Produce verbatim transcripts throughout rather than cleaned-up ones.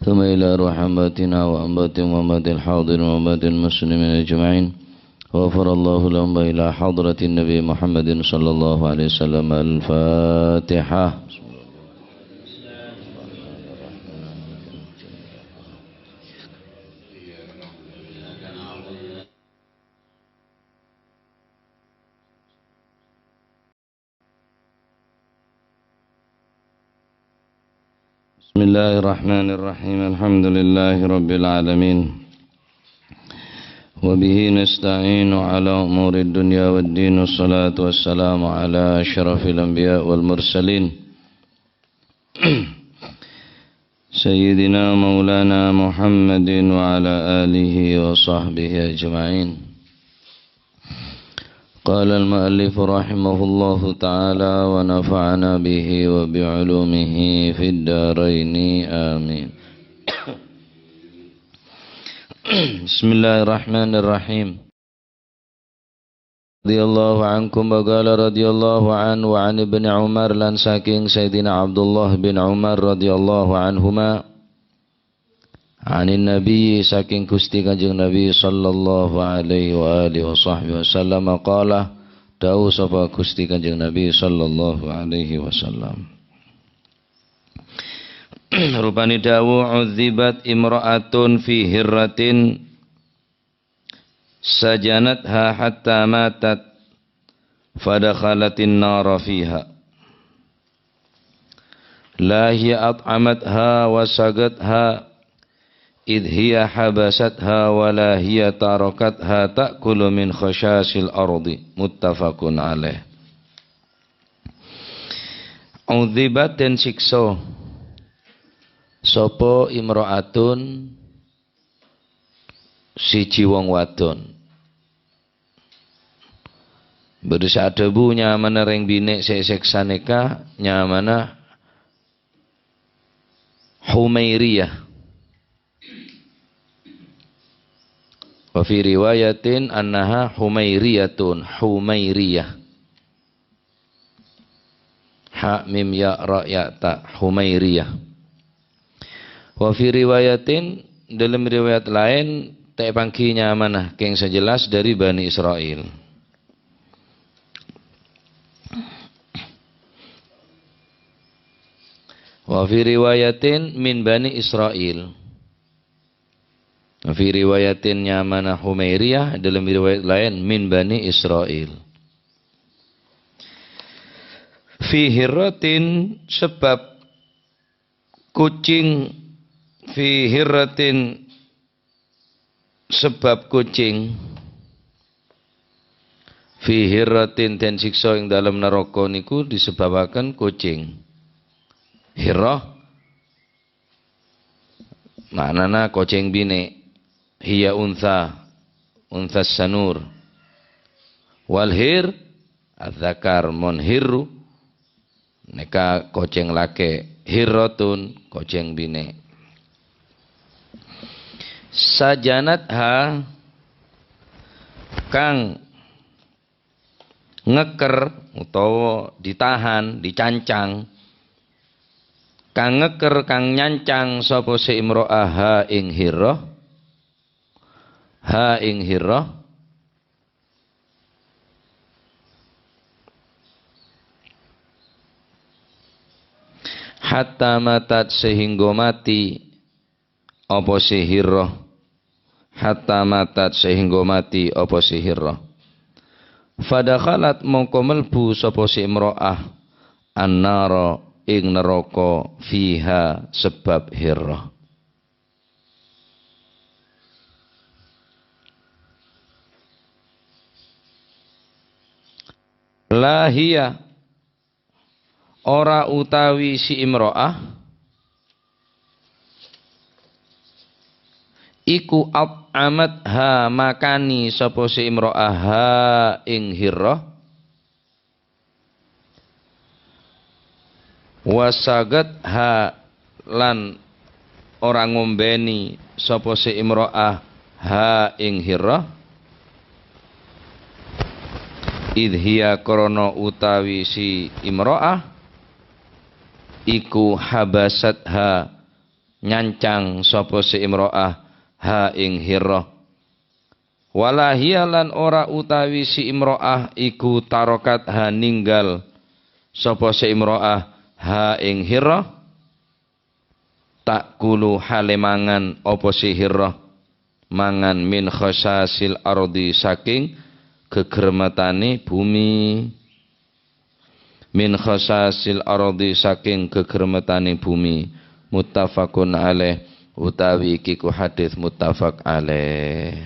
ثم إلى روح أنباتنا وأنبات وأنبات الحاضرين وأنبات المسلمين أجمعين. غفر الله لهم وإلى حضرة النبي محمد صلى الله عليه وسلم. الفاتحة. بسم الله الرحمن الرحيم. الحمد لله رب العالمين. وبه نستعين على أمور الدنيا والدين. والصلاة والسلام على أشرف الأنبياء والمرسلين. سيدنا مولانا محمد وعلى آله وصحبه أجمعين. قال المؤلف رحمه الله تعالى ونفعنا به وبعلومه في الدارين. آمين. بسم الله الرحمن الرحيم. رضي الله عنكم وقال رضي الله عنه وعن ابن عمر، lan saking Sayyidina Abdullah bin Umar radhiyallahu anhuma, anin Nabi, saking Gusti Kanjeng Nabi sallallahu alaihi wa alihi wa sahbihi wasallam, qala, dawuh sapa Gusti Kanjeng Nabi sallallahu alaihi wasallam. Rupane dawuh, "Udzibat imra'atun fi hirratin sajanatha hatta matat, fadakhalatin nara fiha. La hiya at'amatha wa sagatha, id hiya habasatha wa la hiya tarakatha ta'kulu min khashasil ardi." Muttafaqun alaih. Udzibat, den siksa sapa imra'atun, siji wong wadon. Bâdâ sè adhâbu nyamana rèng binè' sè èsèksa nèka nyamana Humairiyah. Wa fi riwayatin annaha Humairiyatun, Humairiyah. Ha, mim, ya, ra, ya, ta, Humairiyah. Wa fi riwayatin, dalam riwayat laèn, ta' èpangghi nyamana, kèng sè jelas dâri Bani Israil. Wa fi riwayatin min Bani Israil. Wa fi riwayatin nyamana Humairiyah, dalam riwayat laèn min Bani Israil. Fi hirratin, sebab kucing, fi hirratin, sebab kucing, fi hirratin, den siksa ing dalem naraka niku disebabaken kucing. Hirrah, ma'nana kocèng binè', hiya untha, untha sanur. Wal hir, adzakar, mon hirru, nèka kocèng lakè', hirratun, kocèng binè'. Sajanatha, kang ngeker utawa ditahan, dicancang, kang ngeker, kang nyancang sapa sè imro'ah ha ing hirra, ha ing hirra, hatta matat sehingga mati, apa sè hirra, hatta matat sehingga mati apa sè hirra. Fadakhalat mongko melbu sapa sè imro'ah, annara ing neraka fiha sebab hirra. Lahiya ora utawi si imro'ah iku at'amat ha makani sapa si imro'ah ha ing hirra, wasagat ha lan ora ngombeni sapa si imro'ah ha ing hirra, idh hiya krana utawi si imro'ah iku habasat ha nyancang sapa si imra'ah ha ing hirra. Wala hiya lan ora utawi si imra'ah iku tarokat ha ninggal sapa si imra'ah ha ing hirra. Ta'kulu hale mangan apa si hirra, mangan min khasasil ardi saking gegermetane bumi. Min khasasil ardi saking gegermetane bumi. Muttafaqun alaih, utawi iki ku hadis muttafaq alaih.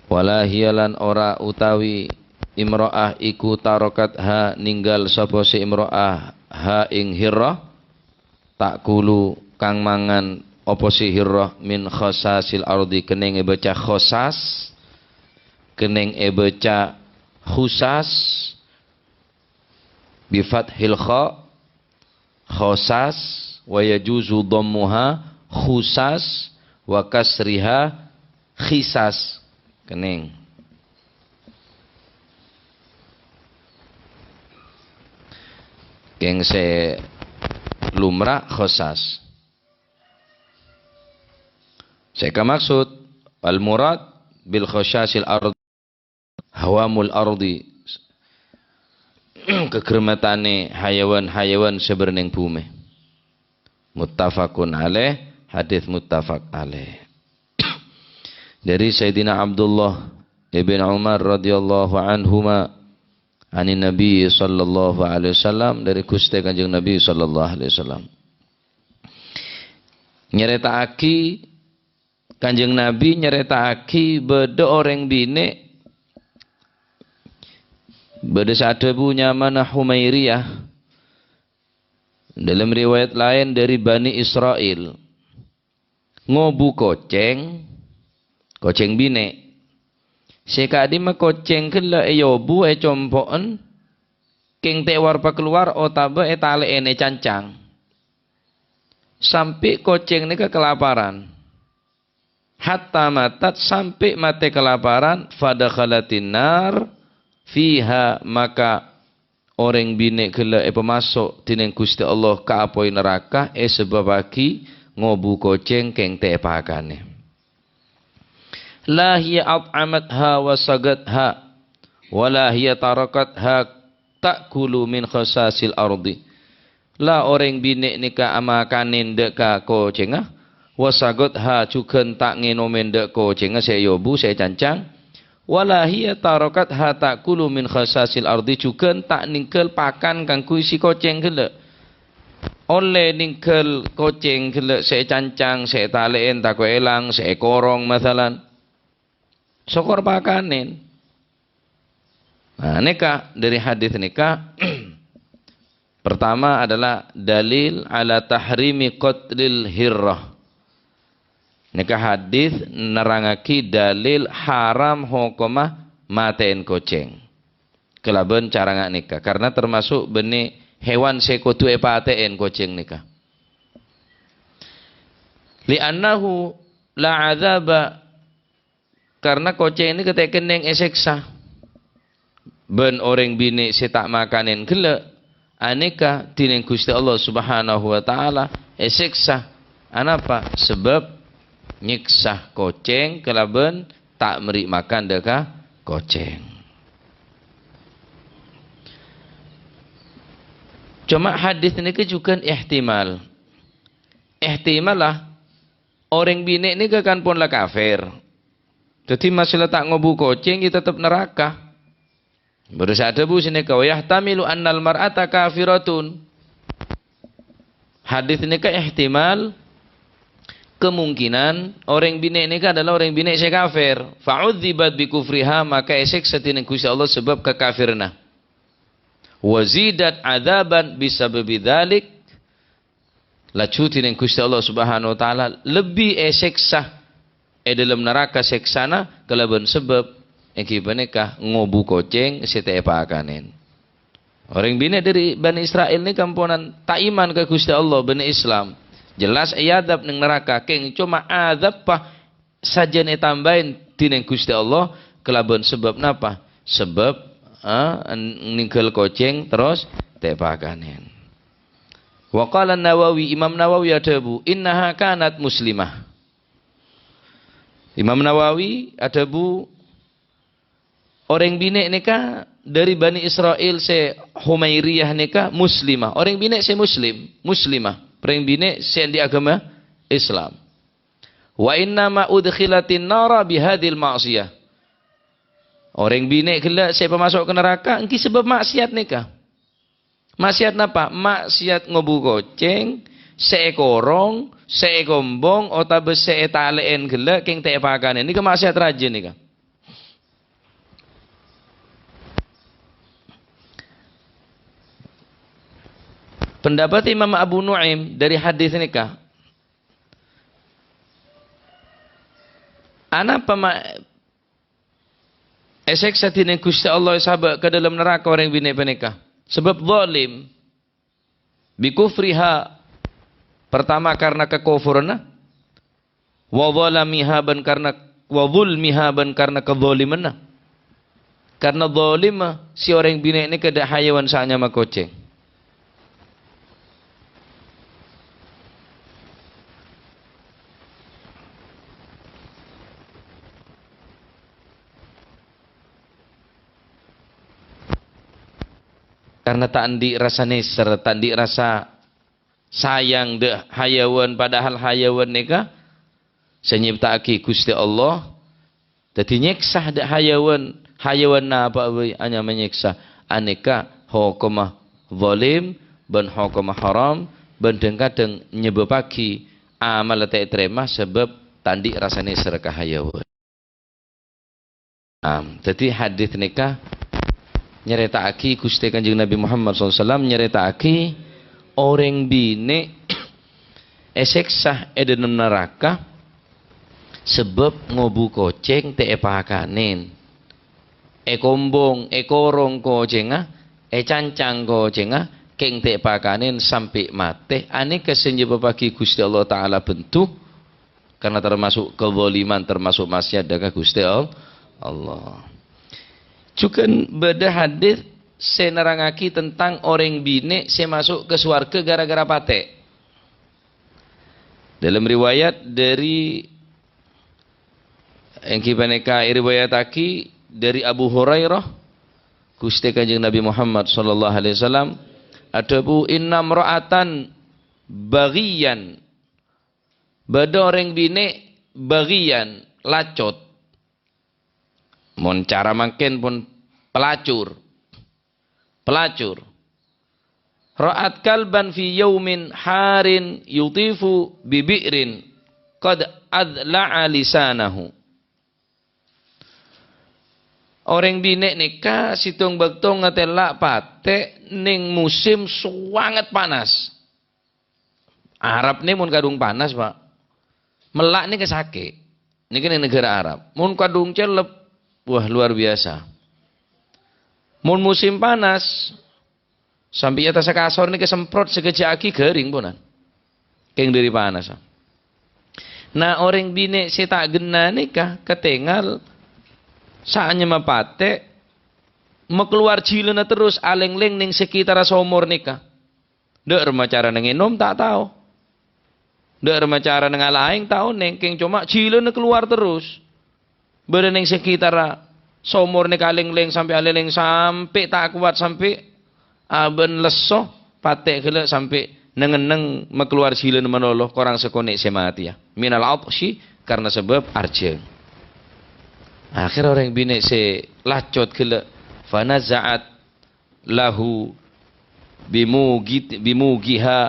Wala hiya lan ora utawi imra'ah iku tarokat ha ninggal sapa si imra'ah ha ing hirra. Ta'kulu kang mangan apa si hirra min khasasil ardi, keneng ebaca khasas, keneng ebaca khusas, bi fathil kha, khasas, wa yajuzu dhammuha khusas, wa kasriha khisas. Keneng. Keng se lumra khasas. Se kamaksud, al murad bil khasasil ard, hawamul ardi, kegermetane hayawan-hayawan se berneng bume. Muttafaqun alaih, hadis muttafaq alaih. Dari Sayyidina Abdullah ibn Umar radhiyallahu anhuma, anin Nabi sallallahu alaihi wasallam, dari Guste Kanjeng Nabi sallallahu alaihi wasallam. Nyareta'agi, Kanjeng Nabi nyareta'agi badha oreng bine, badha se adhabu nyamana Humairiyah. Dalam riwayat lain dari Bani Israel, ngobu koceng, koceng bine. Se ka'dimma koceng gella' eobu, ecompo'en, keng te' war-pakalowar otaba etale'en, ecancang. Sampe' koceng neka kalaparan. Hatta matat, sampe' mate kalaparan, fadakhalatin nar fiha, maka oreng bine gella' epamaso' dineng Guste Allah ka apoy naraka, esebbabagi ngobu koceng keng te' epakane. La hiya at'amatha wa sagatha, wa la hiya tarakatha ta'kulu min khasasil ardi. La oreng bine neka amakanen dha' ka kocengnga, wa sagatha jugan ta' ngenomen dha' kocengnga se eobu, se ecancang. Wa la hiya tarakatha ta'kulu min khasasil ardi, jugan ta' ninggal pakan kaangguy si koceng gella'. Olle ninggal koceng gella' se ecancang, se etale'en tako' elang, se ekorong masalan. Sokor pakanen. Nah, neka, dari hadis neka, pertama adalah dalil ala tahrimi qatlil hirrah. Neka hadis nerangagi dalil haram hokoma mate'en koceng kalaban cara nga' neka, karena termasuk benne hewan se kodu epate'en koceng neka. Li'annahu la adzaba, karena koceng neka te' kenneng eseksa. Ban oreng bine se ta' makanen gella', aneka dineng Guste Allah Subhanahu wa Ta'ala eseksa. Anapa? Sebab nyeksa koceng kalaban ta' merri' makan dha' ka koceng. Coma hadis neka jugan ihtimal. Ihtimal la, oreng bine neka kan pon la kafir. Daddi masalah ta' ngobu koceng, ya tetep naraka. Baru se adhabu saneka, "Wa yahtamilu annal mar'ata kafiratun." Hadis neka ihtimal, kemungkinan oreng bine neka adalah oreng bine se kafir. Fa'udzibat bi kufriha, maka eseksa dineng Guste Allah sebab kakafiranna. Wa zidat adzaban bisababi dzalik, laju dineng Guste Allah Subhanahu wa Ta'ala lebbi eseksa e dhalem naraka seksana kalaban sebab enggi paneka ngobu koceng se ta' epakanen. Oreng bine dhari Bani Israel neka amponan ta' iman ka Guste Allah, benne Islam. Jelas eadab neng naraka, keng coma adabba sajan etambahin dineng Guste Allah kalaban sebab napa? Sebab ah, n-, nèngghâl kocèng, terros ta' èpakanèn. Wa qala Nawawi, Imam Nawawi adhâbu, "Innaha kanat muslimah." Imam Nawawi adhâbu, orèng binè' nèka dhâri Bani Isra'il sè Humairiyah nèka muslimah. Orèng binè' sè muslim, muslimah. Orèng binè' sè andi' aghâma Islam. "Wa innama udkhilatin nara bihadzil ma'siyah." Orèng binè' ghellâ' sè èpamaso' ka naraka èngghi sabâb ma'siyat nèka. Ma'siyat napa? Ma'siyat ngobu kocèng, sè èkorong, sè èkombong, otabâ sè ètalè'è ghellâ' kèng ta' èpakanè. Nèka ma'siyat rajâ nèka. Pendapat Imam Abu Nu'aim dhâri hadis nèka. Anapa ma-, èsèksa dhinèng Ghustè Allah èsabâ' ka dâlem naraka orèng binè' panèka? Sabâb zalim. Bi kufriha, pertama karena kakofuranna, wa zalamiha bân karena, wa zulmiha bân karena kadzalimanna. Karena zalimma si orèng binè' nèka dâ' hayawan sè anyama kocèng. Karena ta' andi' rasa nèser, ta' andi' rasa sayang dâ' hayawan, padahal hayawan nèka sè nyèpta'aghi Ghustè Allah. Dhâddhi nyèksa dâ' hayawan, hayawan napa'a bhâi anyama nyèksa. Anèka hokomma zalim bân hokomma haram bân dhâng-kadhâng nyebâbbhâghi amalla ta' ètarèma sabâb ta' andi' rasa nèser ka hayawan. Am, dhâddhi hadis nèka nyarèta'aghi Ghustè Kanjeng Nabi Muhammad sallallahu alaihi wasallam nyarèta'aghi orèng binè' èsèksa è dâlem naraka sabâb ngobu kocèng ta' èpakanèn. Èkombong, èkorong kocèngnga, ècancang kocèngnga, kèng ta' èpakanèn sampè' matè. Anèka sè nyebâbbhâghi Ghustè Allah Ta'ala bendhu. Karena termasuk kezaliman, termasuk maksiat dâ' ka Ghustè All-, Allah. Jhughân bâdâ hadis sè nerrangaghi tentang orèng binè' sè maso' ka sowarghâ gara-gara patè'. Dalam riwayat dari, èngghi panèka èriwayataghi dari Abu Hurairah, Ghustè Kanjeng Nabi Muhammad sallallahu alaihi wasallam adhâbu, "Inna mra'atan baghiyan." Bâdâ orèng binè' baghiyan, lacot. Mon cara mangkèn pon pelacur. Pelacur. "Ra'at kalban fi yaumin harin yutifu bi bi'rin qad adla'a lisanahu." Orèng binè' nèka sèttong bâkto ngatèla' patè' neng musim sanget panas. Arab nè mon kadhung panas, Pak. Mella' nèka sakè'. Nèka neng naghârâ Arab. Mon kadhung cellep, wah, luar biasa. Mon musim panas, sampè' è attassa kasor nèka semprot sakejjhâ'aghi ghâring ponan. Kèng dâri panas. Nah, orèng binè' sè ta' ghenna nèka katèngal saanyamma patè' makalowar jhilâna terros alènglèng neng sekitarra somor nèka. Dâ' remma carana ngènom ta' tao. Dâ' remma carana ngala' aèng ta' onèng, kèng coma jhilâna kalowar terros. Bâdâ neng sekitarra somor nèka alènglèng sampè' alènglèng sampè' ta' kowat, sampè' abân lesso, patè' ghellâ' sampè' neng-enneng makalowar jhilâna malolo, korang sakonè' sè matèya. Minal atsyi, karna sabâb arjhâng. Akhèr orèng binè' sè lacot ghellâ', fanaza'at lahu bimugit-, bimugiha,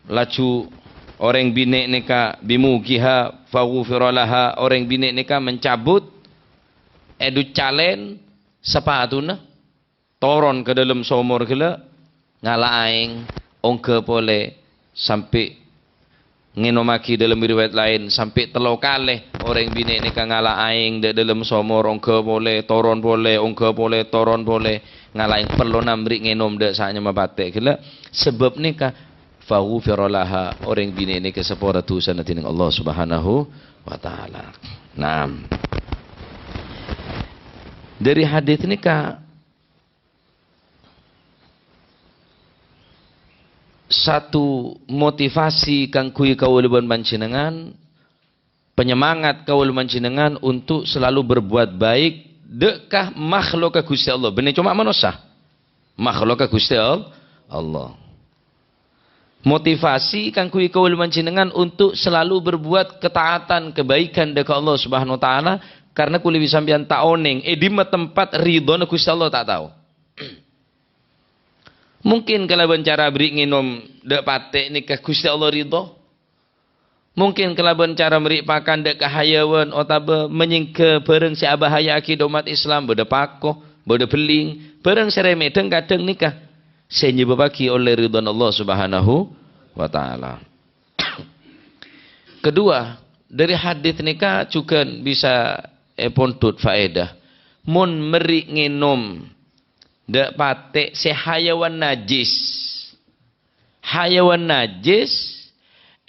laju orèng binè' nèka bimugiha, faghufira laha, orèng binè' nèka mencabut, èducalèn sapatuna, toron ka dâlem somor ghellâ', ngala' aèng, ongghâ polè, sampè' ngènomaghi, dalam riwayat laèn, sampè' tello kalè orèng binè' nèka ngala' aèng dâ' dâlem somor, ongghâ polè, toron polè, ongghâ polè, toron polè, ngala' aèng pellona mèri ngènom dâ' saanyamma patè' ghellâ'. Sabâb nèka, faghufira laha, orèng binè' nèka èsapora dhusana dhinèng Allah Subhanahu wa Ta'ala. Naam. Dâri hadis nèka, satu motivasi kaangghuy kaulâ bân panjhennengngan, penyemangat kaulâ bân panjhennengngan untuk selalu berbuat baik dâ' ka makhlukka Ghustè Allah, bânnè coma manossa. Makhlukka Ghustè Al-, Allah. Motivasi kaangghuy kaulâ bân panjhennengngan untuk selalu berbuat ketaatan, kebaikan dâ' ka Allah Subhanahu wa Ta'ala, karena kulâ bi' sampèyan ta' onèng è dimma tempat ridhona Ghustè Allah, ta' tao. Mungkin kalabân cara aberri' ngènom dâ' patè' nèka Ghustè Allah ridho. Mungkin kalabân cara aberri' pakan dâ' ka hayawan otabâ manyèngghâ bhârâng sè abhâhajâ'aghi dâ' ommat Islam, bâdâ pako, bâdâ bellèng, bhârâng sè remè, dhâng-kadhâng nèka sè nyebâbbhâghi ollè ridhona Allah Subhanahu wa Ta'ala. Kedua, dâri hadits nèka jhughân bisa èpondhut faèdah. Mon aberri' ngènom dâ' patè' sè hayawan najjhis. Hayawan najjhis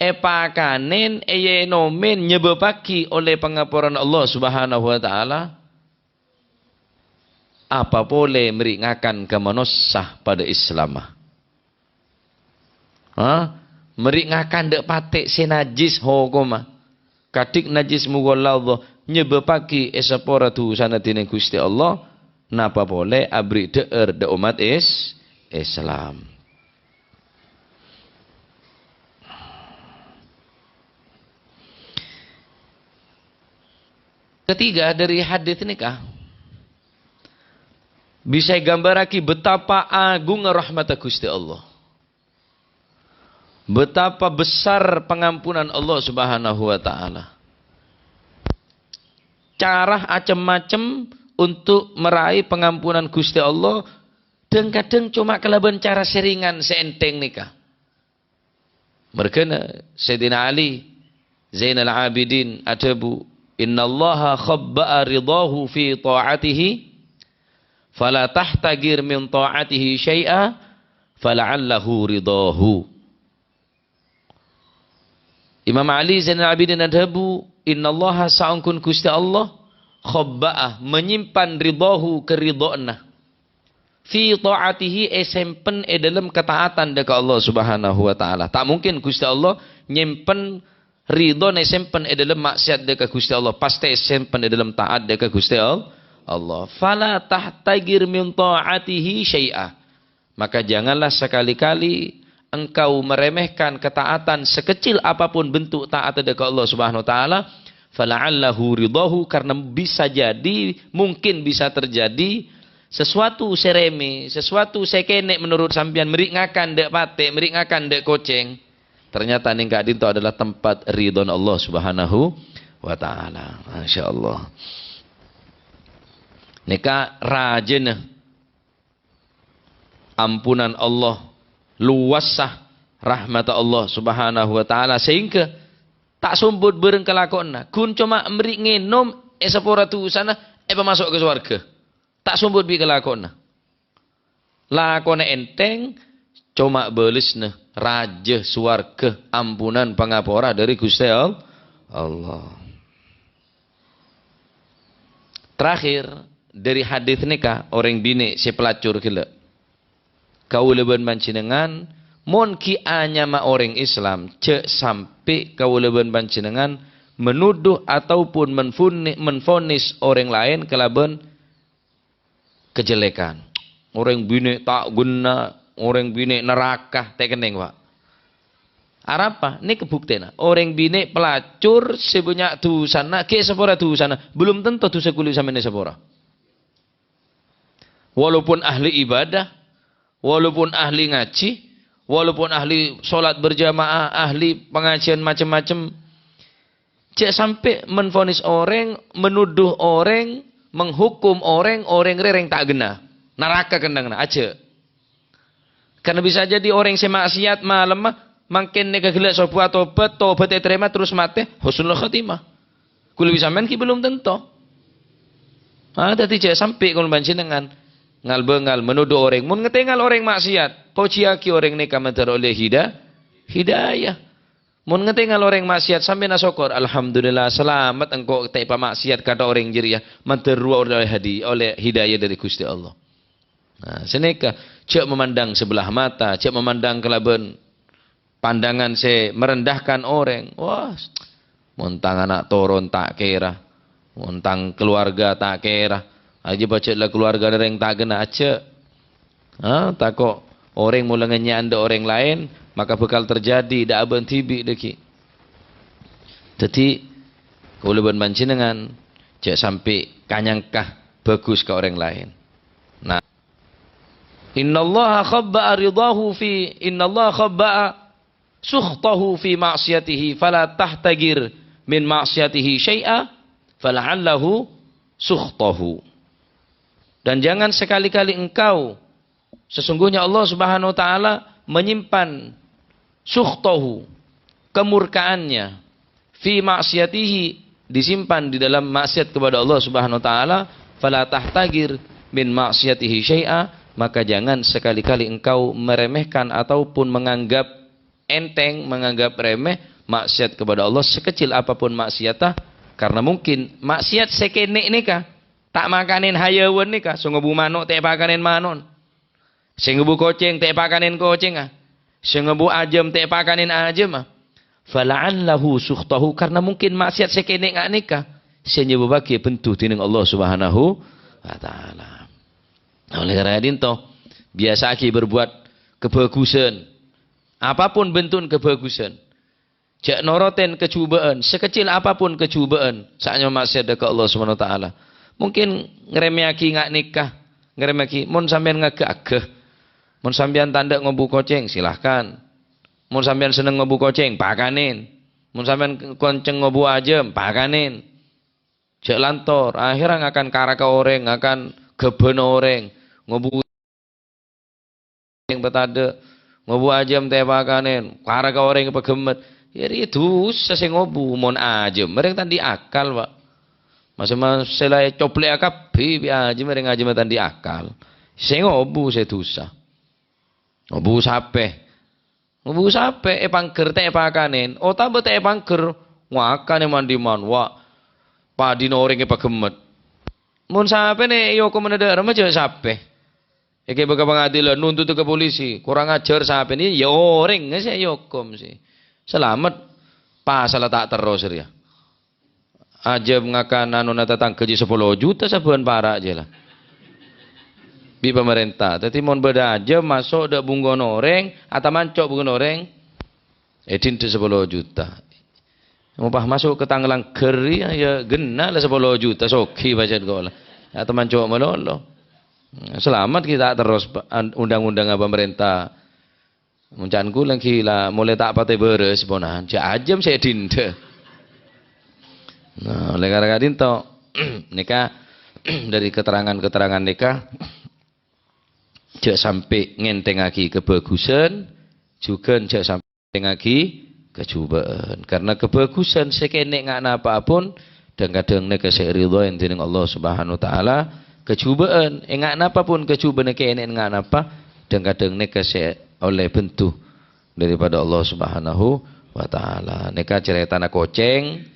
èpakanè, èènomè, nyebâbbhâghi ollè pangaporana Allah Subhanahu wa Ta'ala, apa polè aberri' ngakan ka manossa padâ Islamma? Ha? Aberri' ngakan dâ' patè' sè najjhis hokomma. Kadhi najjhis mughalladhah nyebâbbhâghi èsapora dhusana dhinèng Ghustè Allah, napa polè aberri' dhâ'âr dâ' ommat Is-, Islam. Ketiga, dâri hadits nèka bisa èghâmbhârraghi betapa aghungnga rahmatta Ghustè Allah. Betapa besar pangampunan Allah Subhanahu wa Ta'ala. Cara acem-macem untuk meraih pangampunan Ghustè Allah, dhâng-kadhâng coma kalabân cara sè rèngan sè ènthèng nèka. Marghâna Sayyidina Ali Zainal Abidin adhâbu, "Innallaha khabba'a ridhahu fi ta'atihi, fala tahtaqir min ta'atihi syai'a, fala'allahu ridhahu." Imam Ali Zainal Abidin adhâbu, "Innallaha, saongghuna Ghustè Allah, khabba'a, manyimpan ridhahu, karidhoanna, fi ta'atihi, èsempen è dâlem kataatan dâ' ka Allah Subhanahu wa Ta'ala." Ta' mungkin Ghustè Allah nyèmpen ridhona èsempen è dâlem maksiat dâ' ka Ghustè Allah, pastè èsempen è dâlem taat dâ' ka Ghustè Al-, Allah. "Fala tahtaqir min ta'atihi syai'a." Maka janganlah sekali-kali engkau meremehkan ketaatan sekecil apapun bentuk taat dâ' ka Allah Subhanahu wa Ta'ala. "Fala'allahu ridhahu," karena bisa jadi, mungkin bisa terjadi, sesuatu sè remè, sesuatu sè kènè' menurut sampèyan, aberri' ngakan dâ' patè', aberri' ngakan dâ' kocèng, ternyata nèng ka'dinto adalah tempat ridhona Allah Subhanahu wa Ta'ala. Masya Allah. Nèka rajâna ampunan Allah, lowassa rahmatta Allah Subhanahu wa Ta'ala, sehingga ta' sombot bhârâng kalakowanna. Ghun coma aberri' ngènom, èsapora dhusana, èpamaso' ka sowarghâ. Ta' sombot bi' kalakowanna. Lakona ènthèng, coma bâlesna rajâ sowarghâ, ampunan, pangapora dâri Ghustè Al-, Allah. Terakhir, dâri hadits nèka, orèng binè' sè pelacur ghellâ'. Kaulâ bân panjhennengngan, mon ghi' anyama orèng Islam, jhâ' sampè' kaulâ bân panjhennengngan menuduh ataupun menfuni-, menvonis orèng laèn kalabân kajhâllèkan. Orèng binè' ta' ghenna, orèng binè' naraka, ta' kennèng, Pa'. Arapa? Nèka buktèna. Orèng binè' pelacur sè bânnya' dhusana, ghi' èsapora dhusana. Belum tentu dhusa kulâ sampèyan èsapora. Walaupun ahli ibadah, walaupun ahli ngajhi, walaupun ahli sholat berjamaah, ahli pengajian macem-macem, jhâ' sampè' menvonis orèng, menuduh orèng, menghukum orèng, orèng rè rèng ta' ghenna. Naraka kennengnganna, ajhâ'. Karena bisa jadi orèng sè maksiat malemma, mangkèn nèka ghellâ' sobbhu atobhât, tobhât ètarèma, terros matè, husnul khotimah. Kulâ bi' sampèyan ghi' belum tentu. Ah, dhâddhi jhâ' sampè' kaulâ panjhennengngan ngal-bângal menuduh orèng. Mon ngatèngal orèng maksiat, pojiyâghi orèng nèka mandhâr ollè hida-, hidayah. Mon ngatèngal orèng maksiat, sampèyan asokkor, "Alhamdulillah, salamet engko' ta' èpamaksiat ka orèng jârèya, mandhâr rowa ollè hadi-, ollè hidayah dâri Ghustè Allah." Nah, sanèka, jhâ' memandang sebelah mata, jhâ' memandang kalabân pandangan sè merendahkan orèng. Wah, mon tang ana' toron ta' kèra, mon tang keluarga ta' kèra, ajâ pajhât la keluarga orèng ta' ghenna ajâ. Ha, tako' orèng mola ngennya'an dâ' orèng laèn, maka bakal terjadi dâ' abâ' dhibi' dhâggi'. Dhâddhi, kaulâ bân panjhennengngan jhâ' sampè' kanyangka bhâghus ka orèng laèn. Nah, "Innallaha khabba'a ridhahu fi, innallaha khabba'a sukhtahu fi ma'siyatihi, fala tahtagir min ma'siyatihi syai'a, fala'allahu sukhtahu." Dan jangan sekali-kali engkau, sesungguhnya Allah Subhanahu wa Ta'ala menyimpan sukhtahu, kemurkaannya, fi ma'siyatihi, disimpan di dalam maksiat kepada Allah Subhanahu wa Ta'ala, fala tahtagir min ma'siyatihi syai'a, maka jangan sekali-kali engkau meremehkan ataupun menganggap enteng, menganggap remeh maksiat kepada Allah sekecil apapun maksiatnya, karena mungkin maksiat sè kènè' nèka, ta' makanèn hayawan nèka, sè ngobu mano' ta' èpakanèn mano'na. Sè ngobu kocèng ta' èpakanèn kocèngnga. Sè ngobu ajâm ta' èpakanèn ajâmma. Fala'allahu sukhtahu, karena mungkin maksiat sè kènè' nga' nèka sè nyabâbbhâghi bendhu dhinèng Allah Subhanahu wa Ta'ala. Nah, oleh karena dinto, biasa'aghi berbuat kebhâghusân. Apapun bentu'na kebhâghusân. Jhâ' noroten kajhubâ'ân, sakecil apapun kajhubâ'ân, saanyama maksiat ka Allah Subhanahu wa Ta'ala. Mungkin ngremèyaghi nga' nèka, ngremèyaghi, mon sampèyan ngaghâ-aghâ. Mon sampèyan ta' endâ' ngobu kocèng, silahkan. Mon sampèyan senneng ngobu kocèng, pakanèn. Mon sampèyan kocèng ngobu ajâm, pakanèn. Jhâ' lantor, akhèrra ngakan karaka orèng, ngakan ghâbâna orèng, ngobu orèng pètadâ', ngobu ajâm ta' èpakanèn, karaka orèng èpaghemmet. Yâ, rèya dhusa sè ngobu, mon ajâm, orèng ta' andi' akal, Pa'. Masa-masa la ècoplè'a kabbhi bi' ajâm, orèng ajâm ta' andi' akal. Sè ngobu sè dhusa. Ngobu sapè. Ngobu sapè, èpangghâr ta' èpakanèn, otabâ ta' èpangghâr, ngakan è man-dimman, wa', padina orèng èpaghemmet. Mon sapèna èokomana dâ' remma jhâ' sapè. Èghibâ ka pangadilan, nuntut ka polisi, kurang ajar sapèna, yâ orèng sè èokom sè salamet, pasalla ta' terros rèya. Ajâm ngakan anona tatangghâ jiyâ sapolo juta sabbhân para' jiyâ la. Bi' pamarènta. Dhâddhi mon bâdâ ajâm maso' dâ' bungkona orèng, atamanco' bungkona orèng, èdinda sapolo juta. Mon pas maso' ka tang langghâr rèya, yâ ghenna la sapolo juta, soghi pajhât kaulâ. Atamanco' malolo. Salamet ghi' ta' terros pa-, an-, undang-undangnga pamarènta. Mon ca'na kaulâ ghi' la molaè ta' patè bârâs, ponapan, jhâ' ajâm sè èdinda. Nah, oleh karena dinto, nèka, dari keterangan-keterangan nèka, jhâ' sampè' ngèntèngaghi kabhâghusân, jhughân jhâ' sampè' ngèntèngaghi kajhubâ'ân. Karena kabhâghusân sè kènè' nga' napa'apon, dhâng-kadhâng nèka sè èridhoè dhinèng Allah Subhanahu wa Ta'ala. Kajhubâ'ân, è nga' napa'apon kajhubâ'ân kènè' nga' napa, dhâng-kadhâng nèka sè ollè bendhu daripada Allah Subhanahu wa Ta'ala. Nèka carètana kocèng,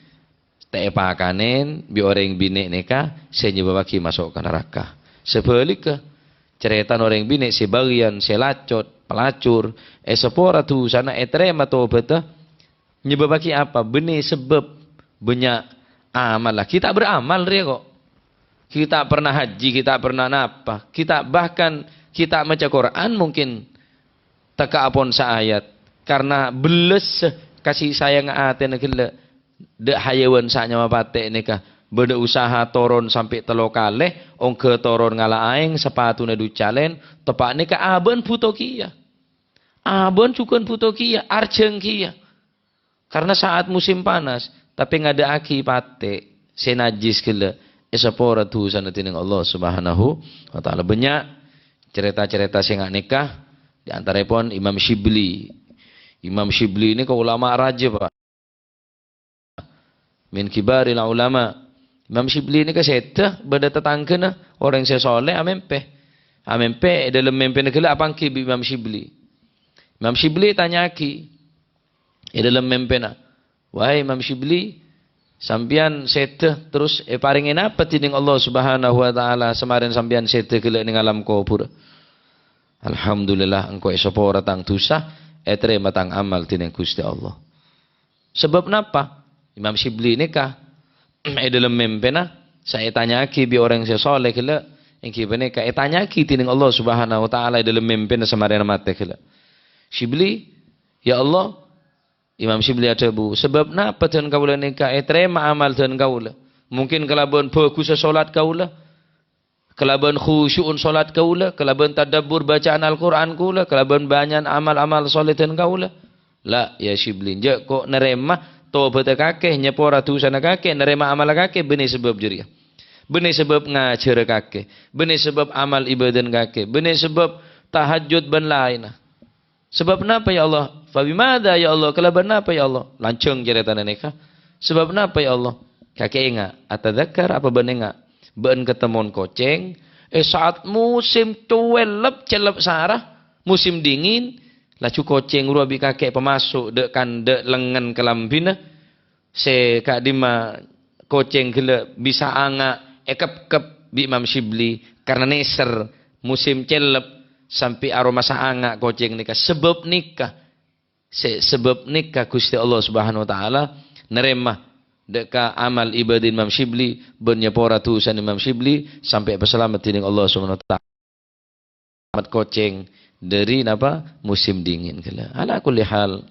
ta' èpakanèn bi' orèng binè' nèka sè nyabâbbhâghi maso' ka naraka. Sabhâligghâ, carètana orèng binè' sè bâgiyân, sè lacot, pelacur, èsapora dhusana, ètarèma tobhâddhâ, nyabâbbhâghi apa? Bânnè sabâb bânnya' amalla. Ghi' ta' beramal rèya, kok. Ghi' ta' pernah haji, ghi' ta' pernah napa. Ghi' ta' bahkan ghi' ta' maca Qur'an mungkin tèka'apon saayat. Karna bellessa kasih sayang atèna ghellâ' dâ' hayawan sanyama patè' nèka. Bâdâ usaha toron sampè' tello kalè, ongghâ toron ngala' aèng, sapatuna ducalèn, teppa' nèka abâ'na bhuto kèya. Abâ'na jhughân bhuto kèya, arjhâng kèya. Karena saat musim panas, tapè ngadâ'aghi patè' sè najjhis ghellâ', èsapora dhusana dhinèng Allah Subhanahu wa Ta'ala. Bânnya' carèta-carèta sè nga' nèka, di antaraèpon Imam Syibli. Imam Syibli nèka ulama rajâ, Pak. Min kibaril ulama. Imam Syibli nèka sèdhâ bâdâ tatangghâna, orèng sè soleh amèmpè. Amèmpè, è dâlem mèmpèna ghellâ' apangghi bi' Imam Syibli. Imam Syibli ètanya'aghi è dâlem mèmpèna, "Wahai Imam Syibli, sampèyan sèdhâ terros èparèngè napa dhinèng Allah Subhanahu wa Ta'ala samarèna sampèyan sèdhâ ghellâ' nèng alam kobhur?" "Alhamdulillah, engko' èsapora tang dhusa, ètarèma tang amal dhinèng Ghustè Allah. Sabâb napa? Imam Syibli nèka è dâlem mèmpèna sè ètanya'aghi bi' orèng sè sholeh ghellâ', èngghi panèka ètanya'aghi dhinèng Allah Subhanahu wa Ta'ala è dâlem mèmpèna samarèna matè ghellâ'. "Syibli, ya Allah," Imam Syibli adhâbu, "Sabâb napa dân kaulâ nèka ètarèma amal dân kaulâ? Mungkin kalabân bhâghussa sholat kaulâ, kalabân khusyu'un sholat kaulâ, kalabân tadabbur bacaan Al-Qur'an kaulâ, kalabân bânnya'an amal-amal sholeh dân kaulâ? La, ya Syibli, enjâ' ko' narèma tobhâddhâ kakè, nyapora dhusana kakè, narèma amalla kakè, bânnè sabâb jârèya. Bânnè sabâb ngajhârâ kakè, bânnè sabâb amal ibâdâna kakè, bânnè sabâb tahajjud bân laènna." "Sabâb napa, ya Allah?" "Fabimada, ya Allah? Kalabân napa, ya Allah?" Lanjhâng carètana nèka. "Sabâb napa, ya Allah?" "Kakè enga', atadzakkar apa bâ'na enga'? Bâ'na katemmon kocèng, è sa'at musim cellep-cellep sara, musim dingin, laju kocèng rowa bi' kakè pamaso' dâ' kandhâ' lengngen kalambhina, sè ka'dimma kocèng ghellâ' bisa anga' èkepkep bi' Imam Syibli karna nèser musim cellep, sampè' aromasa anga' kocèng nèka. Sabâb nèka, sè sabâb nèka Ghustè Allah Subhanahu wa Ta'ala narèma dâ' ka amal ibâdâ Imam Syibli bân nyapora dhusana Imam Syibli sampè' èpasalamet dhinèng Allah Subhanahu wa Ta'ala." Mat kocèng dâri napa? Musim dingin ghellâ'. Ala kulli hal,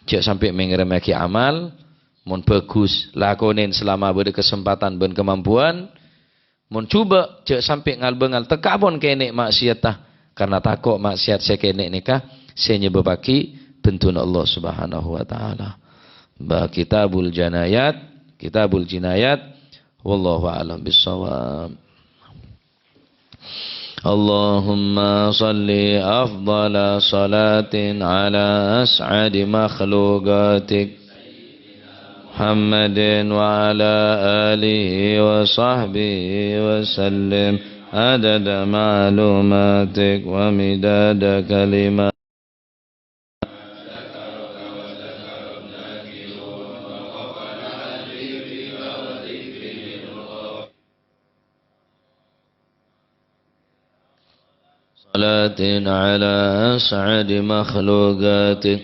jhâ' sampè' mèngrèmaghi amal, mon bhâghus, lakonè salama bâdâ kasempadhân bân kamampuan, mon jhubâ', jhâ' sampè' ngal-bângal, tekka pon kènè' maksiatta, karna tako' maksiat sè kènè' nèka sè nyebâbbhâghi benduna Allah Subhanahu wa Ta'ala. Ba Kitabul Janayat, Kitabul Jinayat, wallahu a'lam bissawab. اللهم صل أفضل صلاة على أسعد مخلوقاتك محمد وعلى آله وصحبه وسلم عدد معلوماتك ومداد كلماتك. صلاة على أسعد مخلوقاتك.